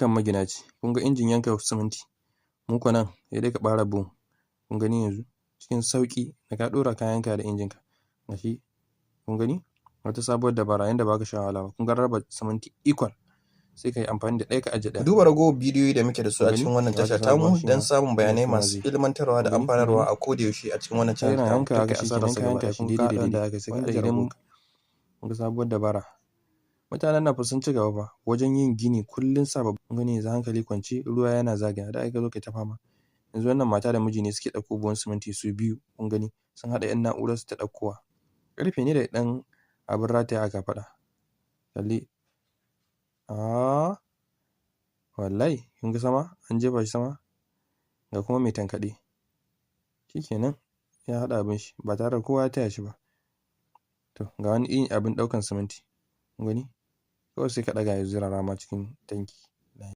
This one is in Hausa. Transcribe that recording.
Kan magina ce. Kun ga injin yanka siminti. Mu ko nan sai dai ka ɓare buhun. Kun gani yanzu cikin sauƙi da ka ɗora kayanka da injinka. Ga shi, kun gani? Wata sabuwar dabara yanda ba ka sha wahala ba. Kun ga raba siminti equal, sai ka yi amfani da ɗaya ka ajiye Ku ɗaya. duba ragowar bidiyoyi da muke da su Kun a gani? cikin wannan Ga wata tasha tamu sabuwa shi don ma samun bayanai shi ma masu zai. ilmantarwa da Kun gani? Kun amfanarwa gani? a koda yaushe a cikin wannan Sai channel yana tamu. yanka Kar haka kai shi asarar kenan sa ka gaba yanka ɗaya shi kun ga daidai haɗa da wanda daidai. aka yi sai ka Wanda ajiye idan ragowar. kun ga sabuwar dabara. Mutanen nan fa sun ci gaba fa wajen yin gini kullum sababbi. Kun gani yanzu hankali kwance, ruwa yana zagayawa, da ai ka zo kai ta fama. Yanzu wannan mata da miji ne suke ɗauko buhun siminti su biyu, kun gani, sun haɗa 'yan na'urar su ta ɗaukowa. Ƙarfe ne da ɗan abin rataya a kafaɗa. Kalli. Ah, wallahi kun ga sama, an jefa shi sama, ga kuma mai tankaɗe. Shi kenan ya haɗa abin shi ba tare da kowa ya taya shi ba. To ga wani irin abin ɗaukan siminti. Kun gani? Kawai sai ka ɗaga ya zurara ma cikin tanki.